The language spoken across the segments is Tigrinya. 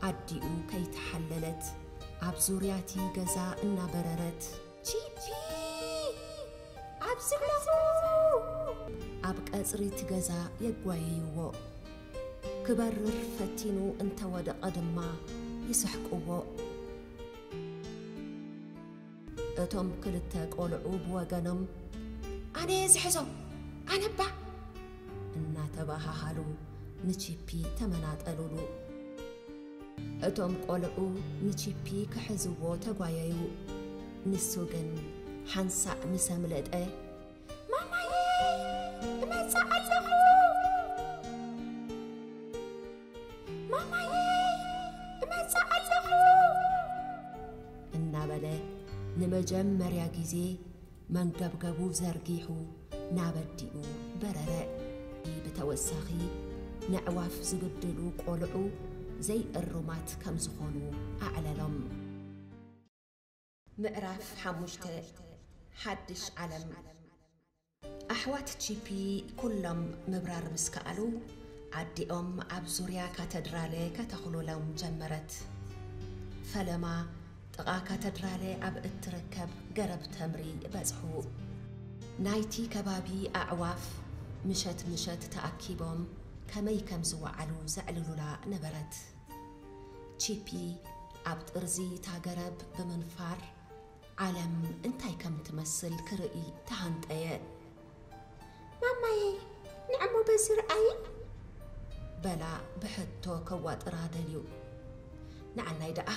ኣዲኡ ከይተሓለለት ኣብ ዙርያቲ ገዛ እናበረረት፣ "ቺፒ! ኣብዚ ኣለኹ!" ኣብ ቀጽሪቲ ገዛ የጓየይዎ። ክበርር ፈቲኑ እንተወደቐ ድማ ይስሕቅዎ። እቶም ክልተ ቆልዑ ብወገኖም፣ "ኣነ እየ ዝሕዞ፣ ኣነባ!" እናተባሃሃሉ ንቺፒ ተመናጠሉሉ። እቶም ቆልዑ ንቺፒ ክሕዝዎ ተጓየዩ። ንሱ ግን ሓንሳእ ምስ ኣምለጠ፣ "ማማየይ፣ እመጽእ ኣለኹ! ማማየይ፣ እመጽእ ኣለኹ!" እናበለ ንመጀመርያ ግዜ መንገብገቡ ዘርጊሑ ናብ ኣዲኡ በረረ። ብተወሳኺ፣ ነዕዋፍ ዝብድሉ ቆልዑ ዘይእሩማት ከም ዝኾኑ ኣዕለሎም። ምዕራፍ ሓሙሽተ፣ ሓድሽ ዓለም። ኣሕዋት ቺፒ ኩሎም ምብራር ምስ ከኣሉ፣ ኣዲኦም ኣብ ዙርያ ካተድራለ ከተኹሉሎም ጀመረት። ፈለማ፣ ጥቓ ካተድራለ ኣብ እትርከብ ገረብ ተምሪ በጽሑ። ናይቲ ከባቢ ኣዕዋፍ ምሸት ምሸት ተኣኪቦም ከመይ ከም ዝወዓሉ ዘዕልሉላ ነበረት። ቺፒ ኣብ ጥርዚ እታ ገረብ ብምንፋር፣ ዓለም እንታይ ከም ትመስል ክርኢ ተሃንጠየ። "ማማየይ፣ ንዕሞ በዚ ረኣይ?" በላ ብሕቶ ከዋጥራ ደልዩ። "ንዓናይ ደኣ፣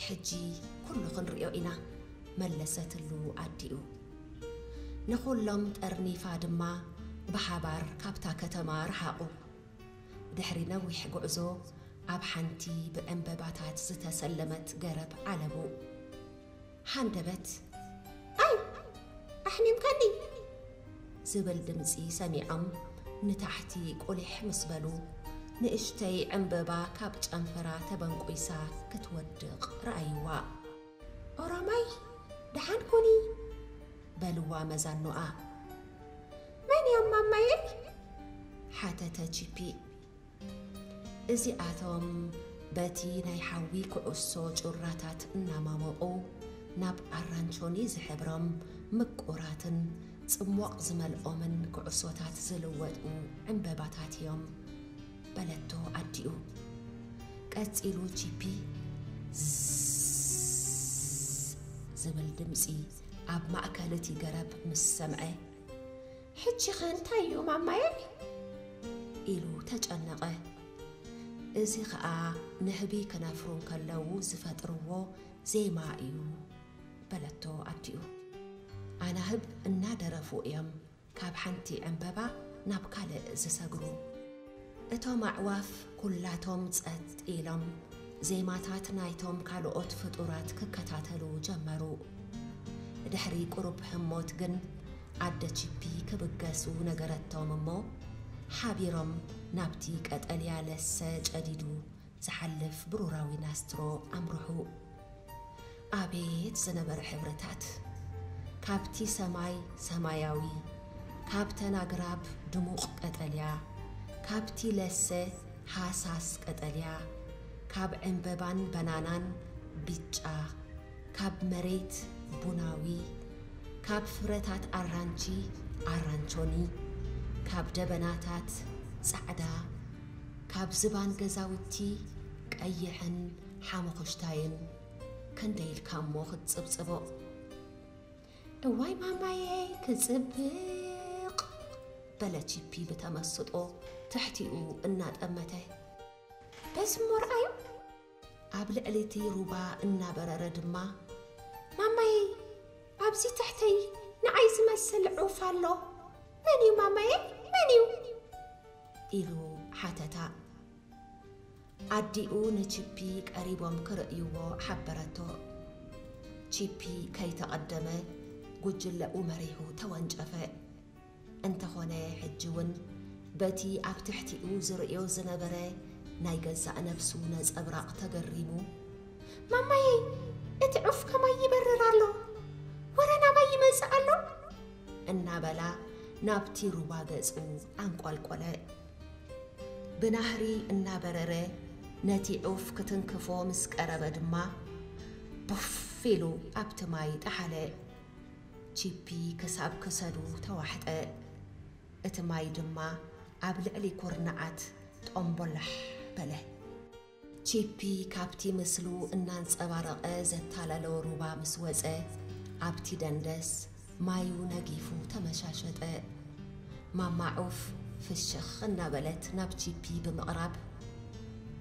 ሕጂ ኩሉ ክንርእዮ ኢና" መለሰትሉ ኣዲኡ። ንኹሎም ጠርኒፋ ድማ ብሓባር ካብታ ከተማ ረሓቑ። ድሕሪ ነዊሕ ጉዕዞ ኣብ ሓንቲ ብዕምበባታት ዝተሰለመት ገረብ ዓለቡ። ሃንደበት፣ "ኣይ፣ ኣሕሚምካኒ!" ዝብል ድምጺ ሰሚዖም ንታሕቲ ቁሊሕ ምስ በሉ፣ ንእሽተይ ዕምበባ ካብ ጨንፈራ ተበንቁይሳ ክትወድቕ ረኣይዋ። "ኦሮማይ፣ ደሓን ኩኒ!" በልዋ መዛኖኣ። "መን እዮም ማማየይ?" ሓተተ ቺፒ። እዚኣቶም በቲ ናይ ሓዊ ኩዕሶ ጩራታት እናማሞቑ ናብ ኣራንቾኒ ዝሕብሮም ምቁራትን ጽሟቕ ዝመልኦምን ኩዕሶታት ዝልወጡ ዕምበባታት እዮም፣ በለቶ ኣዲኡ። ቀጺሉ ቺፒ ዝስ ዝብል ድምጺ ኣብ ማእከል እቲ ገረብ ምስ ሰምዐ፣ "ሕጂኸ እንታይ እዩ ማማየ?" ኢሉ ተጨነቐ። እዚ ኸኣ ንህቢ ክነፍሩ እንከለዉ ዝፈጥርዎ ዜማ እዩ፣ በለቶ ኣዲኡ። ኣናህብ እናደረፉ እዮም ካብ ሓንቲ ዕምበባ ናብ ካልእ ዝሰግሩ። እቶም ኣዕዋፍ ኩላቶም ጸጥ ኢሎም ዜማታት ናይቶም ካልኦት ፍጡራት ክከታተሉ ጀመሩ። ድሕሪ ቁሩብ ህሞት ግን ኣደ ቺፒ ክብገሱ ነገረቶም እሞ፣ ሓቢሮም ናብቲ ቀጠልያ ለሰ ጨዲዱ ዝሓልፍ ብሩራዊ ናስትሮ ኣምርሑ። ኣቤት ዝነበረ ሕብርታት! ካብቲ ሰማይ ሰማያዊ፣ ካብተን ኣግራብ ድሙቕ ቀጠልያ፣ ካብቲ ለሰ ሃሳስ ቀጠልያ፣ ካብ ዕምበባን በናናን ብጫ፣ ካብ መሬት ቡናዊ፣ ካብ ፍረታት ኣራንቺ ኣራንቾኒ፣ ካብ ደበናታት ጻዕዳ፣ ካብ ዝባን ገዛውቲ ቀይሕን ሓመኹሽታይን፣ ክንደይ ኢልካ እሞ ክትጽብጽቦ። "እዋይ ማማየ ክጽብቕ!" በለ ቺፒ ብተመስጦ ትሕቲኡ እናጠመተ። "በዚ እሞ ረኣዩ!" ኣብ ልዕሊ እቲ ሩባ እናበረረ ድማ፣ "ማማየ፣ ኣብዚ ትሕተይ ንዓይ ዝመስል ዑፍ ኣሎ። መን እዩ ማማየ? መን እዩ?" ኢሉ ሓተታ። ኣዲኡ ንቺፒ ቀሪቦም ክርእይዎ ሓበረቶ። ቺፒ ከይተቐደመ ጉጅለኡ መሪሑ ተወንጨፈ። እንተኾነ ሕጂ እውን በቲ ኣብ ትሕቲኡ ዝርእዮ ዝነበረ ናይ ገዛእ ነብሱ ነጸብራቕ ተገሪሙ፣ "ማማየ፣ እቲ ዑፍ ከማይ ይበርር ኣሎ፣ ወረ ናባይ ይመጽእ ኣሎ!" እናበላ ናብቲ ሩባ ገጹ ኣንቆልቆለ። ብናህሪ እናበረረ ነቲ ዑፍ ክትንክፎ ምስ ቀረበ ድማ፣ ቡፍ ኢሉ ኣብቲ ማይ ጠሓለ። ቺፒ ክሳብ ክሰዱ ተዋሕጠ። እቲ ማይ ድማ ኣብ ልዕሊ ኩርናዓት ጦምቦላሕ በለ። ቺፒ ካብቲ ምስሉ እናንጸባረቐ ዘታለሎ ሩባ ምስ ወጸ፣ ኣብቲ ደንደስ ማዩ ነጊፉ ተመሻሸጠ። ማማ ዑፍ ፍሽኽ እናበለት ናብ ቺፒ ብምቕራብ፣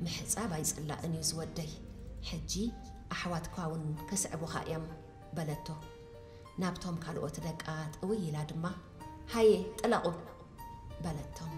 "ምሕጻብ ኣይጽላእን እዩ ዝወደይ፣ ሕጂ ኣሕዋትኳ እውን ክስዕቡኻ እዮም" በለቶ። ናብቶም ካልኦት ደቃ ጥውይ ኢላ ድማ፣ "ሃየ ጥለቑ" በለቶም።